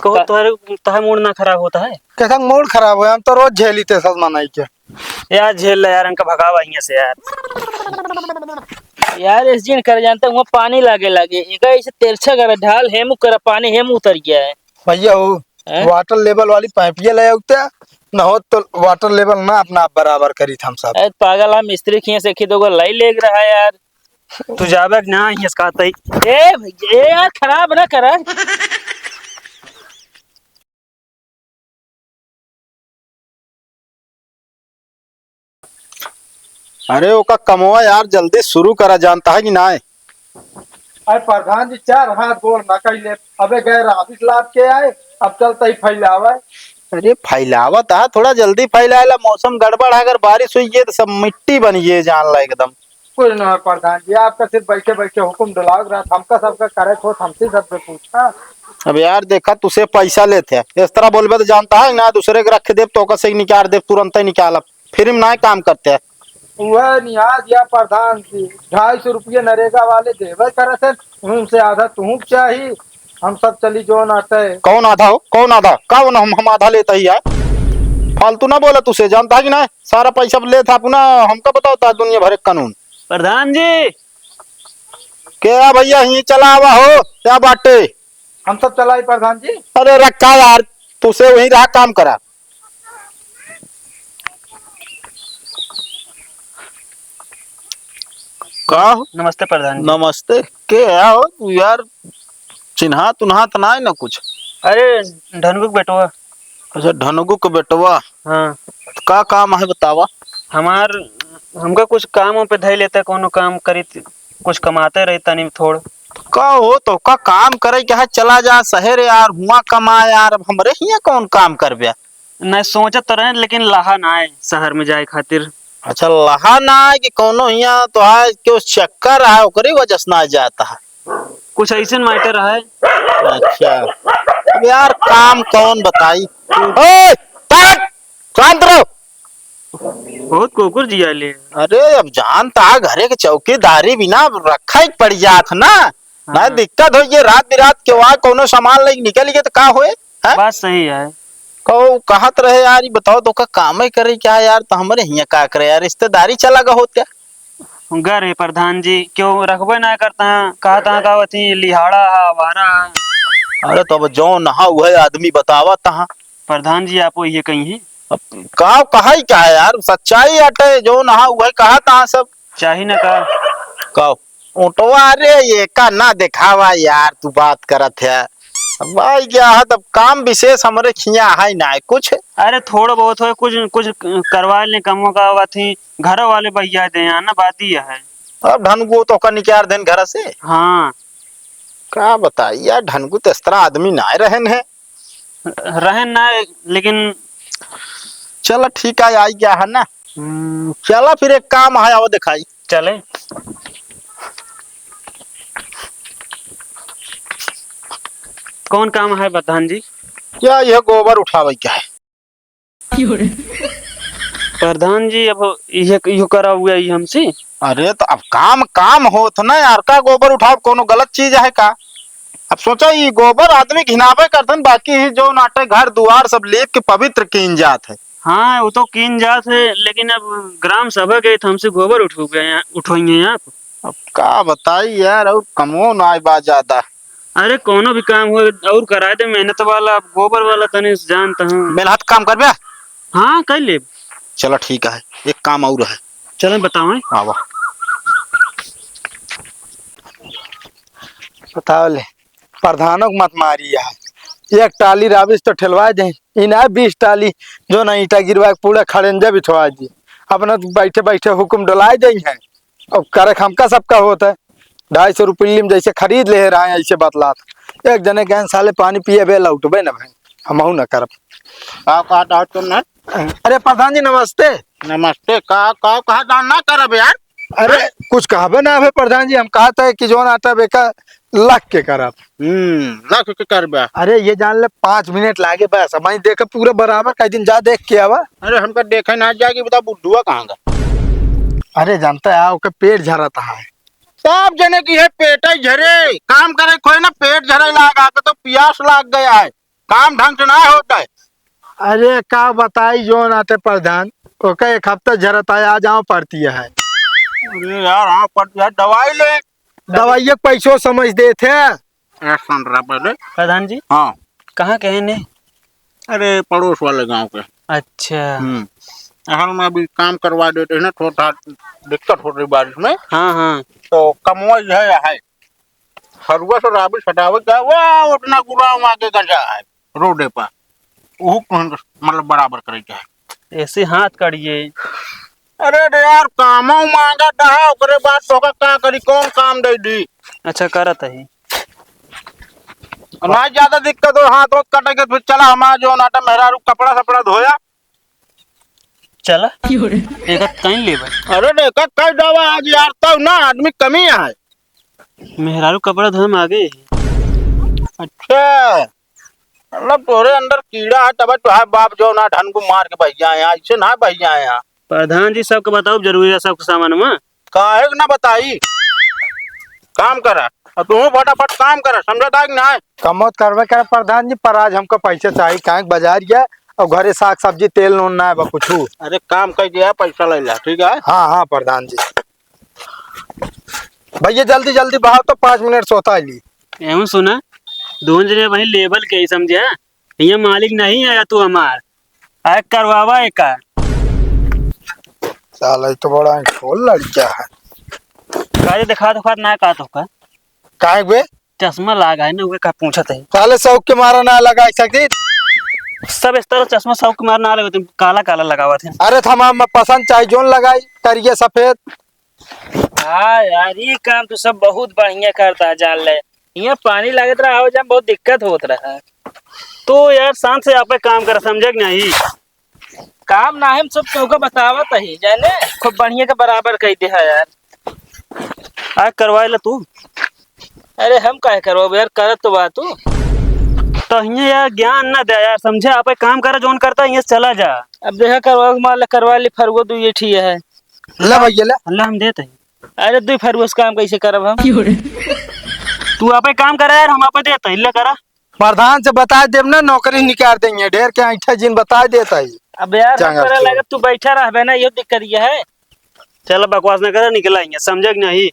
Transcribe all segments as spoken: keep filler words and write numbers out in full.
कहो, का? तोहरे, तोहरे मूड ना खराब होता है? कैसा मूड खराब हो? हम तो रोज झेली थे सब मनाई के। यार, झेल ले यार, इनका भगावा हियां से यार। यार, इस दिन कर जानते हैं, वहाँ पानी लागे लागे, एक ऐसे तिरछा करा, ढाल हेम करा, पानी हेम उतर गया है। भैया हो, हैं? Water level वाली पाइपिया ले आउते, न हो तो water level ना अपना आप बराबर करी था हम सब। ए, पागल, हम मिस्त्री खिए से खिदो को लाई लेग रहा है यार। तू जाबे कि ना, हियस कहत ही। ए भैया, ए यार, खराब ना करा। अरे, ओका कमवा यार, जल्दी शुरू करा, जानता है कि नाय? अरे प्रधान जी, चार हाथ गोड़ ना कैले, अबे गए राबिस लाद के आए, अब चलता ही फैलावे। अरे, फैलावत है, थोड़ा जल्दी फैलाएला, मौसम गड़बड़ है, अगर बारिश हुई है तो सब मिट्टी बन ये जान ला एकदम। कुछ ना है प्रधान जी, आपका सिर्फ बैठे बैठे हुकुम डुलाओ, रात हमका सबका करे खोत, हमसे सबसे पूछा। अब यार देखा, तुसे पैसा लेते हैं, इस तरह बोलबे तो जानता है ना, दूसरे के रख देब तो ओकर से निकाल देब, तुरंत ही निकालब, free में ना काम करते हैं। वह निहार दिया प्रधान जी, ढाई सौ रुपये नरेगा वाले देवे करत हैं, उनसे आधा तुहूँ चाही, हम सब चली जोन आटे। कौन आधा हो, कौन आधा? का वो हम, हम आधा लेता ही है? फालतू ना बोला तुसे, जानता है कि ना? सारा पैसा ले था अपना, हमका बताओ ता दुनिया भर के कानून। प्रधान जी। क्या भैया, ही चला आवा हो, क्या बाटे? हम सब चलाई प्रधान जी। अरे रखा यार, तुसे वहीं रहा काम करा। का हो? नमस्ते प्रधान जी। नमस्ते। के है हो तू यार? चिन्हात उन्हात ना है ना कुछ? अरे, ढनगू के बेटवा। अच्छा, ढनगू के बेटवा। हाँ। तो का काम है बतावा? हमार, हमका कुछ काम पे धई लेते, कोनो काम करी, कुछ कमाते रही तनी थोड़। का हो, तो का काम करे के है, चला जा शहर यार, हुआ कमा यार, अब हमरे हियाँ कौन काम करबे? नहीं, सोचत तो रहे, लेकिन लहा ना है शहर में जाए खातिर। अच्छा, लहा ना है कि कोनो हियाँ तो है कि उस चक्कर है, ओकरी वजह से ना जाता है। कुछ ऐसे matter है। अच्छा, अब यार काम कौन बताई? ओए, तारक, शांत रहो। बहुत कुकुर जिया ले। अरे, अब जानता है, घरे के चौकीदारी बिना रखा ही पड़ जात ना। ना हाँ। दिक्कत हो, ये रात बिरात के वहाँ कोनो सामान लेके निकल गए तो का होए? हैं? बात सही है। कहो, कहत रहे यार, ये बताओ तो का कामे करे क्या यार, तो हमरे हियाँ का करे यार, रिश्तेदारी चला गा होत क्या? गर है प्रधान जी, क्यों रखबे ना करता है, कहता है का वथी लिहाड़ा है, आवारा है। अरे, तो अब जौन हा उहे आदमी बतावा तहाँ। प्रधान जी, आपो ये कहीं है? अब का कहा ही क्या है यार, सच्चाई अटे, जौन हा उहे कहा तहाँ सब। चाही ना का? का? ओटवा, अरे, ये का ना देखावा यार, तू बात करत है। अब आई गया है, तब काम विशेष हमरे खिया है ना कुछ। अरे, थोड़ा बहुत होए, कुछ, कुछ करवा ले, कमवा का बात ही, घर वाले भैया दे यहाँ ना, बात ही है। अब ढनगो तो का निकाल देन घर से। हाँ। का बताई यार, ढनगो तो इस तरह आदमी ना रहन है। रहन ना, लेकिन चला ठीक है, आई गया है ना। हम्म, चला फिर एक काम है, आओ दिखाई। चले। कौन काम है प्रधान जी? या यह गोबर उठावे क्या है? प्रधान जी, अब यह, यह करा हुआ ही हमसे। अरे तो अब काम, काम होत ना यार, का गोबर उठाव, कोनो गलत चीज है का? अब सोचा, ई गोबर आदमी घिनावे करतन, बाकी ही जो नाटे घर दुआर सब लीप के पवित्र कीन जात है। हाँ, वो तो कीन जात है, लेकिन अब ग्राम सभा गए तो हमसे गोबर उठो गए, उठोइहैं आप। अब का बताई यार, और कमो ना आए बा ज्यादा। अरे, कोनो भी काम हो और कराए दे, मेहनत वाला, अब गोबर वाला तनी जानत हूँ। मेहनत काम करबे? हाँ, कर लेब। चलो ठीक है, एक काम और है। चलो बताओ। आवा। बताओ ले, प्रधानों को मत मारी यार। एक टाली राबिस तो ठेलवा दे, इन्हें बीस टाली जो ना ईंटा गिरवा के पूरा खड़ंजा बिछवा दी। अपना तो बैठे बैठे हुकुम डोलाए दे हैं। अब करे हमका सबका होत है। ढाई सौ रुपये में जैसे खरीद ले रहा है, ऐसे बतलात। एक जने गए साले पानी पिए बे लौटबे न भाई, हमहू न करब। का कहा था तुमने? अरे प्रधान जी नमस्ते। नमस्ते। का, का कहा था ना करब यार? अरे कुछ कहबे ना है प्रधान जी, हम कहत है कि जौन आटा बेका लख के करब। हम्म, लख के करबे। अरे ये जान ले, पाँच मिनट लागे बस, हम देखे पूरा बराबर, कई दिन जा देख के आवा। अरे हमका देखे ना जाएगी, बता बुढ़ुआ कहाँ गा? अरे जानता है, ओके पेट झरत है। सब जने की है पेट ही झरे, काम करे खोए ना पेट झरे लागा, तो पियास लाग गया है। काम ढंग से ना होता है। अरे का बताई जौन आटे प्रधान, ओका एक हफ्ता झरत है, आ जाओ पड़ती है। अरे यार, हाँ पड़ती है, दवाई ले। दवाइये के पैसो समझ देत है। एक सुन रहा पहले। प्रधान जी। हाँ। कहाँ के हैं ने? अरे पड़ोस वाले गांव के। अच्छा। हम्म। असल में अभी काम करवा देते हैं ना, थोड़ा दिक्कत हो रही बारिश में। हाँ, हाँ। तो कमवा यह है, फरुआ से राबी सटावे का, वो उतना गुलाम आगे गंजा है रोडे पर, वो कौन मतलब बराबर करे के है। ऐसे हाथ कड़िए। अरे रे यार, कामो मांगा था, ओकरे बाद तो का, का करी, कौन काम दे दी? अच्छा, करत है। और ना ज्यादा दिक्कत हो, हाथ वाथ कटे के, फिर चला हमारा जो नाटा मेहरारू कपड़ा सपड़ा धोया। चला। एक कहीं लेबे। अरे रे, का कई दवा आज यार, तब ना आदमी कमी है। मेहरारू कपड़ा धोए में आगे। अच्छा, मतलब तोरे अंदर कीड़ा है, तब तो है बाप जो ना ढन को मार के बह जाए हैं, ऐसे ना बह जाए हैं। प्रधान जी, सबके बताओ जरूरी है, सबके सामान में। काहे के ना बताई, काम करा। और तू फटाफट काम करा, समझा था कि ना? कमौत करबे करे प्रधान जी, पर आज हमको पैसे चाहिए, काहे के बाजार गया और घरे साग सब्जी तेल नून ना है बा कुछ। अरे काम कर दिया, पैसा ले ला, ठीक है? हाँ, हाँ प्रधान जी। भैया जल्दी जल्दी बहाओ तो पाँच मिनट सोता है ली। एहू सुना, दोनों जने वही लेवल के ही समझे, ये मालिक नहीं आया तू हमार, आए करवावा एका। साला ये तो बड़ा खोल लड़का है। काहे देखा तो खात ना का तो का? काहे बे? चश्मा लागा है ना, उहे का पूछत है। साले शौक के मारा ना लगा सकती। सब इस तरह चश्मा शौक के मारा ना लगे, तुम काला काला लगावत है। अरे थमाम में पसंद चाहे जोन लगाई, करिए सफेद। हाँ यार, ये काम तो सब बहुत बढ़िया करता है, जान ले। यहाँ पानी लागत रहा हो, जब बहुत दिक्कत होत रहा। तो यार, शांत से आपे काम कर, समझे कि नहीं? काम ना है, हम सब तोहका बतावत ही, जाने? खूब बढ़िया के बराबर कह दे है यार। आ, करवाए ला तू। अरे, हम काहे करवाबे यार, करत तो बा तू। तो हियाँ यार, ज्ञान ना दे यार, समझे? आपे काम कर, जोन करता, यहाँ से चला जा। अब देखा, करवा, मान ले, करवा ले, फरुआ दू ये ठीक है। ले भैया, ले। ले, हम देत ही। अरे, दुई फरुआ से काम कैसे करब हम? तू आपे काम करा यार, हम आपे देत ही, ले करा। प्रधान से बता देब ना, नौकरी निकाल देंगे, ढेर के ऐठा जिन बता देत ही। अब यार, हम चंगा करे चोर। लगे, तू बैठा रहबे ना, ये दिक्कत ये है। चल, बकवास ना करे, निकला ही है, समझे कि नहीं?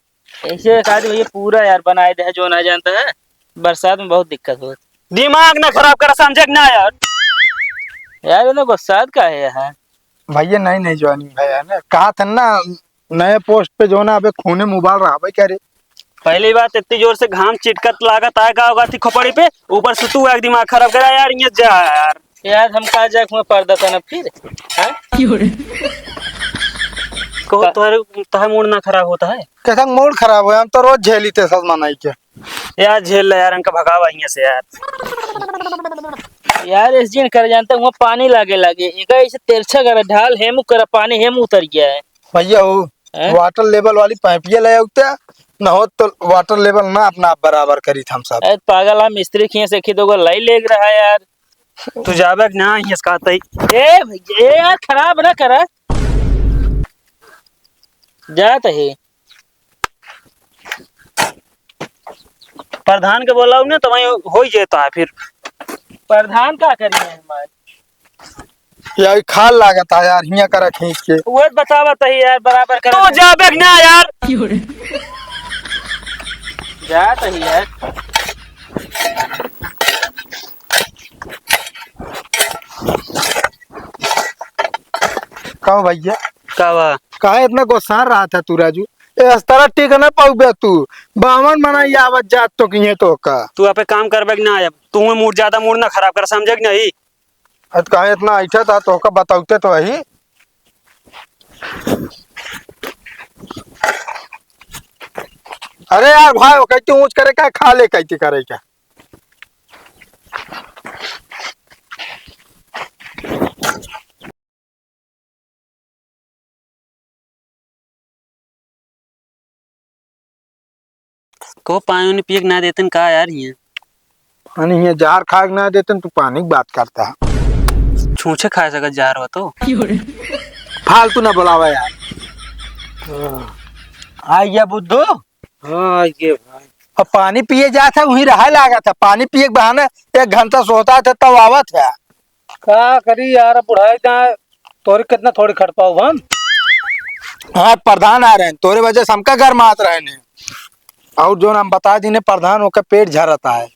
ऐसे एक आदमी ये पूरा यार बनाए दे है, जो ना जानता है, बरसात में बहुत दिक्कत होत। दिमाग ना खराब करा, समझे कि ना यार? यार, इन्हें गुस्सा का है यार? भैया, नई नई joining है यार, कहा था ना, नए post पे जो ना अबे खूने में उबाल रहा भाई, क्या रे? पहली बात, इतनी जोर से घाम चिटकत लागत आए का होगा थी खोपड़ी पे, ऊपर से तू एक दिमाग खराब करा यार, ये जा यार। यार, हम का जाए, मैं पर्दा था ना फिर, हाँ? को का- तोहरे, तोहरे मूड ना खराब होता है? कैसा मूड खराब हो, हम तो रोज झेली थे सब मनाई के। यार, झेल ले यार, इनका भगावा हियां से यार। यार, इस जिन कर जानते, वहाँ पानी लागे लागे, इनका ऐसे तेरछा करा, ढाल हेमू करा, पानी हेमू उतर गया है। भैया हो, हैं? Water level वाली पाइपिया ले आउते, न हो तो water level ना अपना आप बराबर करी था हम सब। अरे पागल, हम मिस्त्री खिए से खी दोगो लाई लेग रहा है यार। तू जाबे कि ना, हियां से कहत ही। ए भैया, ए यार, खराब ना करा। जात ही। प्रधान के बोलाऊ ना, तो वहीं हो ही जाता है फिर। प्रधान का करिए हमारे? यार, खाल लागत है यार, हियां करा खींच के। वो बतावत ही यार, बराबर करा। तू जाबे कि ना यार? जात ही यार। कहो भैया। का बा? काहे इतना गुस्सा रहा था तू राजू? ए, इस तरह टिक ना पाउबे तू। बावन मना ये आवत जात तो किए तो का। तू आपे काम करबे कि ना आयब? तू मूड ज्यादा मूड ना खराब कर, समझे कि नहीं? अरे काहे इतना ऐठा था, तोहका बताउते तो ही। अरे यार भाई, वो कहती ऊंच करे का, खा ले कहती करे का। को पानी उनी पिए के ना देतन का यार हियां? पानी हियां जहर खाए के ना देतन, तू पानी की बात करता है। छूछे खाए सकत जहर हो तो। फालतू ना बुलावा यार। हाँ। आ गया बुद्धू? हाँ, आ गए भाई। अब पानी पिए जात है, वहीं रहे लागत है। पानी पिए के बहाने एक घंटा सोता है, तब आवत है। का करी यार, अब बुढ़ाई जाए, तोरी कितना थोड़ी खट पाऊ हम। हाँ, प्रधान आ रहे हैं, तोरे वजह से हमका गरमात रहे हैं। और जो हम बता दीने प्रधान, ओकर पेट झरता है।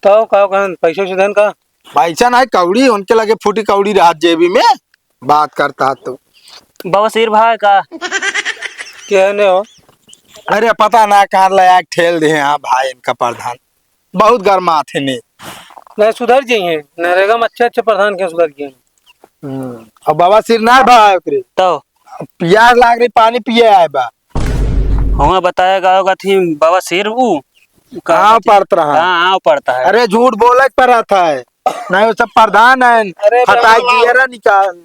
तो का कहन, पैसे वैसे देन का? पैसा नहीं, कौड़ी, उनके लगे फूटी कौड़ी रहा जेबी में, बात करता है तू। बवासीर भाई का? के है ने हो? अरे पता ना कहाँ ले आके ठेल दे हैं, हाँ भाई, इनका प्रधान बहुत गरमात है ने। नहीं, सुधर जाइए, नरेगा में अच्छे अच्छे प्रधान के सुधर गए। हम्म, अब बवासीर ना भाई ओकरे। तो? पियास लाग रही, पानी पिए आए बा। हुआ बताया गाँव का थी बवासीर ऊ। कहाँ पड़त रहा? हाँ, हाँ, पड़ता है। अरे झूठ बोले के पड़त है, नहीं वो सब प्रधान है। अरे हटाई बाबा। जियरा निकाल।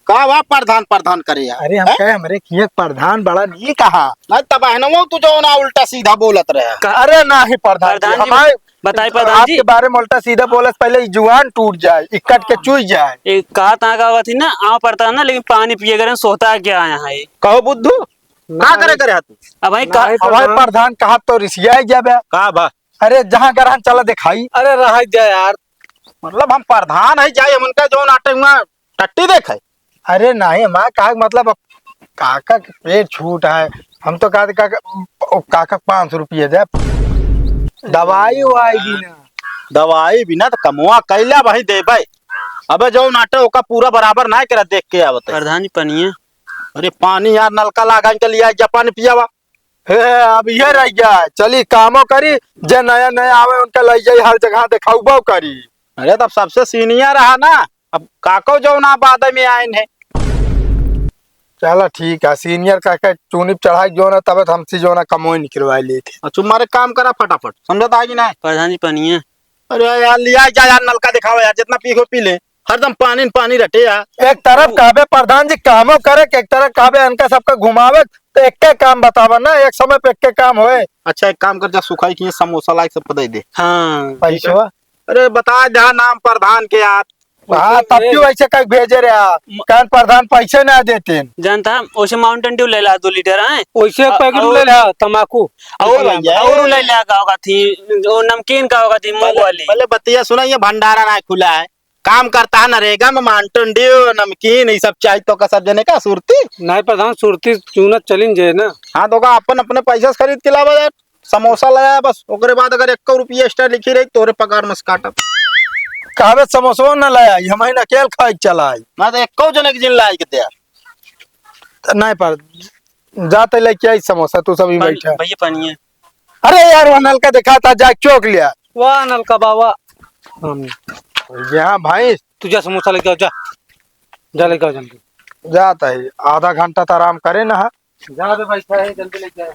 का वा प्रधान, प्रधान करे यार? अरे हम हैं? कहे हमरे किए प्रधान बड़ा नहीं कहा। नहीं तब अहनवो तू जो ना उल्टा सीधा बोलत रहे। कहा अरे नहीं प्रधान जी, प्रधान जी, हमारे बताई प्रधान जी। आपके बारे में उल्टा सीधा बोलत पहले ई जुआन टूट जाए, इकट के चुई जाए। ए, कहा ता का होगा थी ना, आव पड़ता है ना, लेकिन पानी पिए करे सोता क्या आया है? कहो बुद्धू, का करे करे तू? अब भाई का नहीं हमारे प्रधान। प्रधान कहा तो रिसिया जाबे। का बा? अरे जहाँ ग्रहण चला दिखाई। अरे रह जा यार। मतलब हम प्रधान है जाए, हम उनका जो नाटे हुआ टट्टी देखे। अरे नहीं, हमारा कहा के मतलब अब काका के पेट छूट है, हम तो कहा काका, ओ काका पाँच सौ रुपये दे, दवाई उवाई भी ना। दवाई बिना तो कमवा कैला वही देबे। अबे जो नाटे ओका पूरा बराबर ना करे, देख के आवत है। प्रधान जी पनिया। अरे पानी यार, नलका लगा के लिया जा, पानी पियावा। हे, अब ये रह गया, चली कामो करी, जे नया नया आवे उनका लई जाई, हर जगह देखाउबो करी। अरे तब सबसे सीनियर रहा ना, अब काको जो ना बाद में आए हैं। चला ठीक है, सीनियर का, का चुनी चढ़ाई जो ना, तब हमसे जो ना कमोई निकलवाई लेते। अच्छा मारे काम करा फटाफट, समझत आएगी ना? प्रधान जी पनिया। अरे यार लिया जा यार, नलका दिखावा यार, जितना पी हो पी ले, हरदम पानी न पानी रटे यार। एक तरफ कहबे प्रधान जी कामो करे, एक तरफ कहबे इनका सबका घुमावे, तो एक के काम बतावा ना, एक समय पे एक के काम होए। अच्छा एक काम कर, जा सुखाई किए समोसा लाइक सबको दे दे। हाँ। पैसवा? अरे बता दे नाम प्रधान के यार। हाँ, तब क्यों ऐसे कह भेजे रहे आप? म- कान प्रधान पैसे ना देते हैं। जानता है, ओसे Mountain Dew ले ला दो लीटर, हैं? ओसे एक अ-, पैकेट और ले ला, तमाकू। और, भैया। और ले ला का होगा थी, जो नमकीन का होगा थी, मूंग पहले, वाली। पहले बतिया सुना, ये भंडारा ना खुला है, काम करता है नरेगा में, Mountain Dew, नमकीन, ये सब चाहिए तो का सब जने का सुरती। नहीं प्रधान, सुरती चूना चलिन जे ना। हाँ, तो का अपन अपने पैसा से खरीद के लावा यार। समोसा ले आया बस, ओकरे बाद अगर एक्को रुपया extra लिखी रही, तोरे पगार में से काटब। कहबे समोसवा न ले आई, हम ही अकेल खाए के चला आई। ना तो एक्को जने के जिन लाई के दे यार। त नहीं पर जाते लेके आई समोसा, तू सभी पानी, बैठा। भैया पानी है। अरे यार, वो नलका दिखा था, जा चौक लिया। वाह नलका बाबा। हम ये हाँ भाई। तू जा समोसा लेके आओ, जा। जा लेके आओ जल्दी। जाता है, आधा घंटा तो आराम करे ना। जा दे भाई, क्या है, जल्दी लेके आओ।